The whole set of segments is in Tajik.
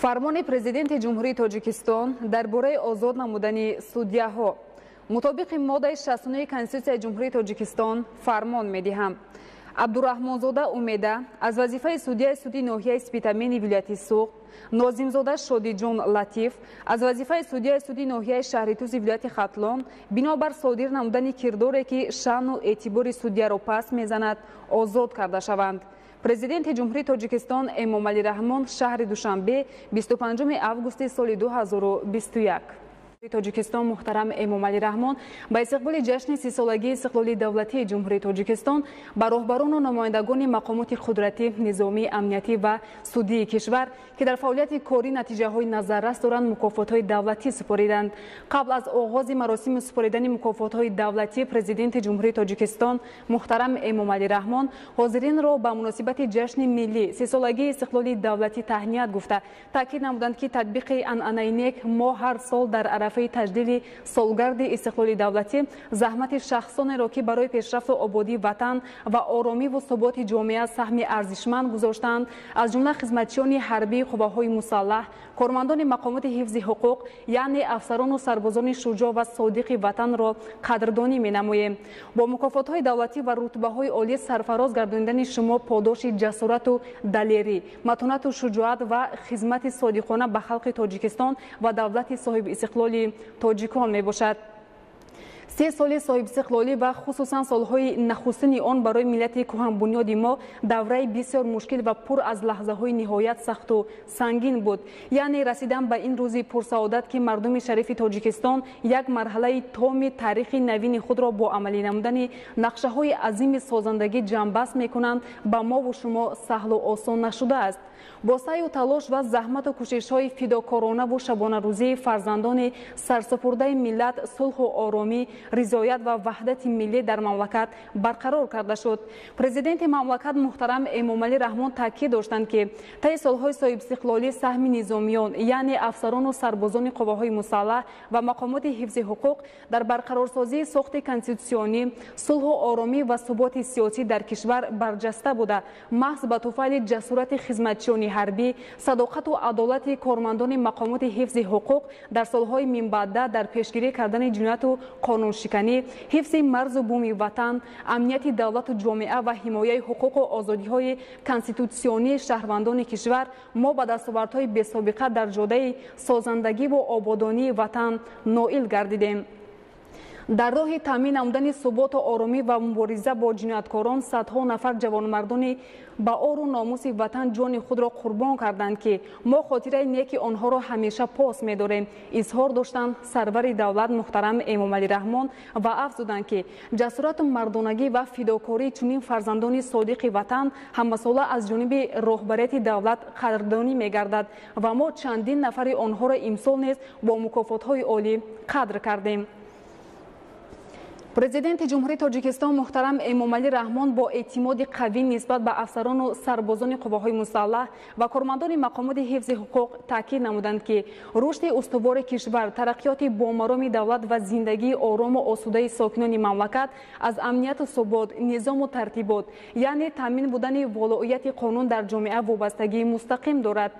Фармони Президенти Ҷумҳурии Тоҷикистон дар бораи озод намудани судяҳо. Мутобиқи моддаи 69 Конститутсияи Ҷумҳурии Тоҷикистон фармон медиҳам. Абдураҳмонзода Умеда аз вазифаи судяи суди ноҳияи Спитамени вилояти Суғд, Нозимзода Шодиҷон Латиф аз вазифаи судяи суди ноҳияи Шаҳритузи вилояти Хатлон бинобар содир намудани кирдоре, ки шаъну эътибори судяро паст мезанад, озод карда шаванд. Президенти Ҷумҳурии Тоҷикистон Эмомалӣ Раҳмон, шаҳри Душанбе, 25 августи соли 2021. Тоҷикистон муҳтарам Эмомалӣ Раҳмон ба истиқболи ҷашни 30-солагии истиқлоли давлатии Ҷумҳурии Тоҷикистон ба роҳбарону намояндагони мақомоти қудратӣ, низомӣ, амниятӣ ва судии кишвар, ки дар фаъолияти корӣ натиҷаҳои назаррас доранд, мукофотҳои давлатӣ супориданд. Қабл аз оғози маросими супоридани мукофотҳои давлатӣ Президенти Ҷумҳурии Тоҷикистон муҳтарам Эмомалӣ Раҳмон ҳозиринро ба муносибати ҷашни миллӣ, 30-солагии истиқлоли давлатӣ таҳният гуфта, таъкид намуданд, ки татбиқи анъанаи нек мо ҳар сол дар арафаи таҷлили солгарди истиқлоли давлатӣ заҳмати шахсонеро, ки барои пешрафту ободии ватан ва оромиву суботи ҷомеа саҳми арзишманд гузоштаанд, аз ҷумла хизматчиёни ҳарбии қувваҳои мусаллаҳ, кормандони мақомоти ҳифзи ҳуқуқ, яъне афсарону сарбозони шуҷоъ ва содиқи ватанро қадрдонӣ менамоем. Бо мукофотҳои давлатӣ ва рутбаҳои олӣ сарфароз гардонидани шумо подоши ҷасорату далерӣ, матонату шуҷоат ва хизмати содиқона ба халқи Тоҷикистон ва давлати соҳибистиқлоли тоҷикон мебошад. 3 соли соҳибистиқлолӣ ва хусусан солҳои нахустини он барои миллати кӯҳанбунёди мо давраи бисёр мушкил ва пур аз лаҳзаҳои ниҳоят сахту сангин буд. Яъне расидан ба ин рӯзи пурсаодат, ки мардуми шарифи Тоҷикистон як марҳалаи томи таърихи навини худро бо амалӣ намудани нақшаҳои азими созандагӣ ҷамъбаст мекунанд, ба мову шумо саҳлу осон нашудааст. Бо саъю талош ва заҳмату кӯшишҳои фидокоронаву шабонарӯзии фарзандони сарсупурдаи миллат сулҳу оромӣ, ризоят ва ваҳдати миллӣ дар мамлакат барқарор карда шуд. Президенти мамлакат муҳтарам Эмомалӣ Раҳмон таъкид доштанд, ки таи солҳои соҳибистиқлолӣ саҳми низомиён, яъне афсарону сарбозони қувваҳои мусаллаҳ ва мақомоти ҳифзи ҳуқуқ дар барқарорсозии сохти конститутсионӣ, сулҳу оромӣ ва суботи сиёсӣ дар кишвар барҷаста буда, маҳз ба туфайли ҷасорати хизматчиёни ҳарбӣ, садоқату адолати кормандони мақомоти ҳифзи ҳуқуқ дар солҳои минбаъда дар пешгирӣ кардани ҷинояту қонуншиканӣ, ҳифзи марзу буми ватан, амнияти давлату ҷомеа ва ҳимояи ҳуқуқу озодиҳои конститутсионии шаҳрвандони кишвар мо ба дастовардҳои бесобиқа дар ҷодаи созандагиву ободонии ватан ноил гардидем. Дар роҳи таъмин намудани суботу оромӣ ва мубориза бо ҷинояткорон садҳо нафар ҷавонмардони ба ору номуси ватан ҷони худро қурбон карданд, ки мо хотираи неки онҳоро ҳамеша пос медорем, изҳор доштанд сарвари давлат муҳтарам Эмомалӣ Раҳмон ва афзуданд, ки ҷасорату мардонагӣ ва фидокории чунин фарзандони содиқи ватан ҳамасола аз ҷониби роҳбарияти давлат қадрдонӣ мегардад ва мо чандин нафари онҳоро имсол низ бо мукофотҳои олӣ қадр кардем. Президенти Ҷумҳурии Тоҷикистон муҳтарам Эмомалӣ Раҳмон бо эътимоди қавӣ нисбат ба афсарону сарбозони қувваҳои мусаллаҳ ва кормандони мақомоти ҳифзи ҳуқуқ таъкид намуданд, ки рушди устувори кишвар, тараққиёти бомароми давлат ва зиндагии орому осудаи сокинони мамлакат аз амнияту субот, низому тартибот, яъне таъмин будани волоияти қонун дар ҷомеа вобастагии мустақим дорад.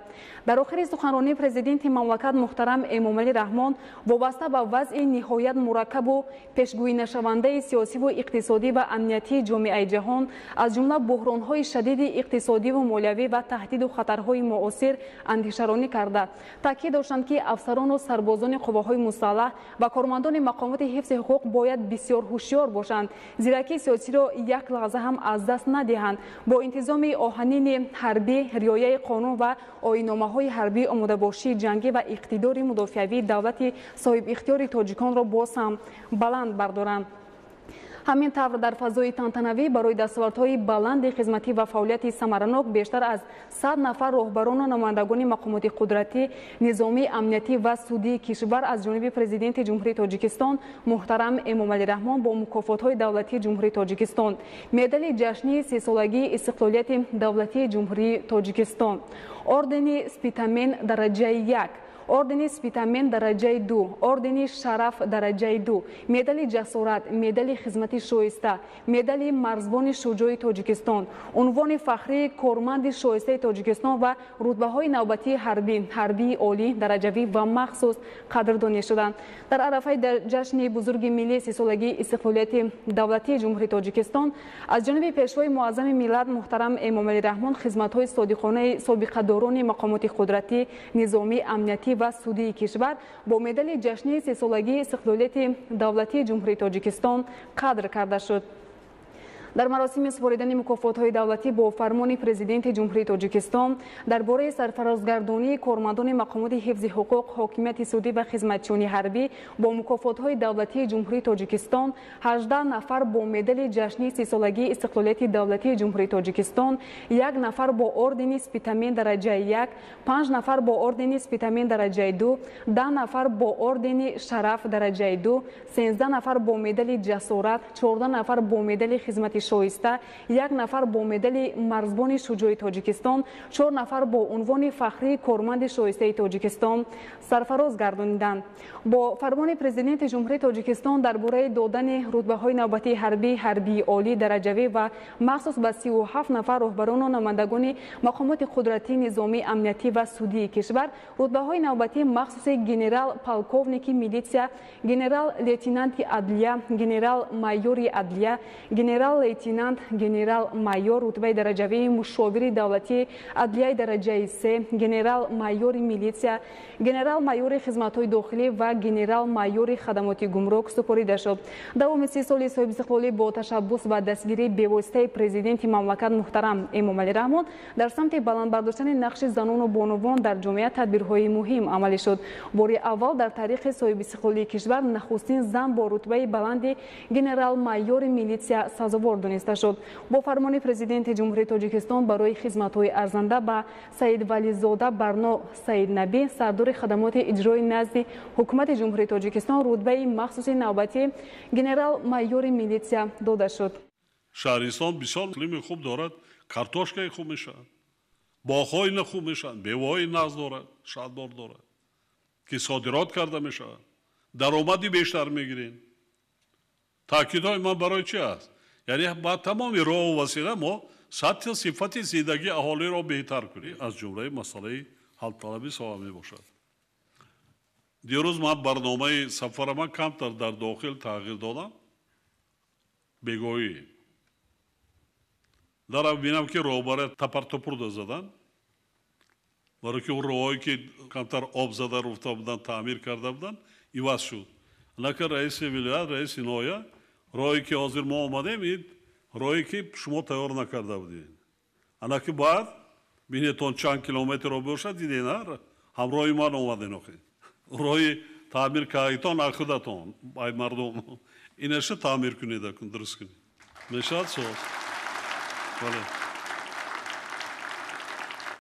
Дар охири суханронии Президенти мамлакат муҳтарам Эмомалӣ Раҳмон вобаста ба вазъи ниҳоят мураккабу пешгӯӣ нашавандаи сиёсиву иқтисодӣ ва амниятии ҷомеаи ҷаҳон, аз ҷумла буҳронҳои шадиди иқтисодиву молиявӣ ва таҳдиду хатарҳои муосир андешаронӣ карда, таъкид доштанд, ки афсарону сарбозони қувваҳои мусаллаҳ ва кормандони мақомоти ҳифзи ҳуқуқ бояд бисёр ҳушёр бошанд, зиракии сиёсиро як лаҳза ҳам аз даст надиҳанд, бо интизоми оҳанини ҳарбӣ, риояи қонун ва оинномаҳои ҳарбӣ омодабошии ҷангӣ ва иқтидори мудофиавии давлати соҳибихтиёри тоҷиконро боз ҳам баланд бардоранд. Ҳамин тавр дар фазои тантанавӣ барои дастовардҳои баланди хизматӣ ва фаъолияти самаранок бештар аз 100 нафар роҳбарону намояндагони мақомоти қудратӣ, низомӣ, амниятӣ ва судии кишвар аз ҷониби Президенти Ҷумҳурии Тоҷикистон муҳтарам Эмомалӣ Раҳмон бо мукофотҳои давлатии Ҷумҳурии Тоҷикистон, медали ҷашнии 30-солагии истиқлолияти давлатии Ҷумҳурии Тоҷикистон, ордени Спитамен дараҷаи 1, Ордени Спитамен дараҷаи 2, ордени Шараф дараҷаи 2, медали Ҷасорат, медали Хизмати шоиста, медали Марзбони шуҷои Тоҷикистон, унвони фахрии Корманди шоистаи Тоҷикистон ва рутбаҳои навбатии ҳарбӣ, ҳарбии олӣ, дараҷавӣ ва махсус қадрдонӣ шуданд. Дар арафаи ҷашни бузурги миллии 30-солагии истиқлолияти давлатии Ҷумҳурии Тоҷикистон аз ҷониби Пешвои муаззами миллат муҳтарам Эмомалӣ Раҳмон хизматҳои содиқонаи собиқадорони мақомоти қудратӣ, низомӣ, амниятӣ ва судии кишвар бо медали ҷашнии 30-солагии истиқлолияти давлатии Ҷумҳурии Тоҷикистон қадр карда шуд. Дар маросими супоридани мукофотҳои давлатӣ бо фармони Президенти Ҷумҳурии Тоҷикистон дар бораи сарфарозгардонии кормандони мақомоти ҳифзи ҳуқуқ, ҳокимияти судӣ ва хизматчиёни ҳарбӣ бо мукофотҳои давлатии Ҷумҳурии Тоҷикистон 18 нафар бо медали ҷашнии 30-солагии истиқлолияти давлатии Ҷумҳурии Тоҷикистон, 1 нафар бо ордени Спитамен дараҷаи 1, 5 нафар бо ордени Спитамен дараҷаи 2, 10 нафар бо ордени Шараф дараҷаи 2, 13 нафар бо медали Ҷасорат, 14 нафар бо медали Хизмати шоиста, 1 нафар бо медали Марзбони шуҷои Тоҷикистон, 4 нафар бо унвони фахрии Корманди шоистаи Тоҷикистон сарфароз гардониданд. Бо фармони Президенти Ҷумҳурии Тоҷикистон дар бораи додани рутбаҳои навбатии ҳарбӣ, ҳарбии олӣ, дараҷавӣ ва махсус ба 37 нафар роҳбарону намояндагони мақомоти қудратӣ, низомӣ, амниятӣ ва судии кишвар рутбаҳои навбатии махсуси генерал полковники милитсия, генерал-лейтенанти адлия, генерал-майори адлия, генерал-лейтенант, генерал-майор, рутбаи дараҷавии мушовири давлатии адлияи дараҷаи 3, генерал-майори милитсия, генерал-майори хизматҳои дохилӣ ва генерал-майори хадамоти гумрук супорида шуд. Давоми 30 соли соҳибистиқлолӣ бо ташаббус ва дастгирии бевоситаи Президенти мамлакат муҳтарам Эмомалӣ Раҳмон дар самти баланд бардоштани нақши занону бонувон дар ҷомеа тадбирҳои муҳим амалӣ шуд. Бори аввал дар таърихи соҳибистиқлолии кишвар нахустин зан бо рутбаи баланди генерал-майори милитсия сазовор дониста шуд. Бо фармони Президенти Ҷумҳурии Тоҷикистон барои хизматҳои арзанда ба Саидвализода Барно Саиднабӣ, сардори хадамоти иҷрои назди Ҳукумати Ҷумҳурии Тоҷикистон, рутбаи махсуси навбатии генерал-майори милитсия дода шуд. Шаҳристон бисёр иқлими хуб дорад, картошкаи хуб мешавад, боғҳои хуб мешаванд, меваҳои нағз дорад, шаҳдбор дорад, ки содирот карда мешавад, даромади бештар мегирем. Таъкидҳои ман барои чи аст? Яъне ба тамоми роҳу васила мо сатҳи сифати зиндагии аҳолиро беҳтар кунем. Аз ҷумлаи масъалаи ҳалталаби соҳа мебошад. Дирӯз ман барномаи сафарама камтар дар дохил тағйир додам. Бегоҳӣ. Дарав бинам, ки роҳбара тапартупурда задан. Барои ки он роҳое ки камтар об зада руфта буданд, таъмир карда буданд, иваз шуд. Анака раиси вилоят, раиси ноҳия, роҳе ки ҳозир мо омадем, ин роҳе ки шумо тайёр накарда будед. Анаки баъд бинетон чанд километрро бошад, дидед, ҳамроҳи ман омаден охи. Роҳи таъмир кардагитон аз худатон, ай мардум. Инаша таъмир кунед, дуруст кунед. Мешавад соз. Бале.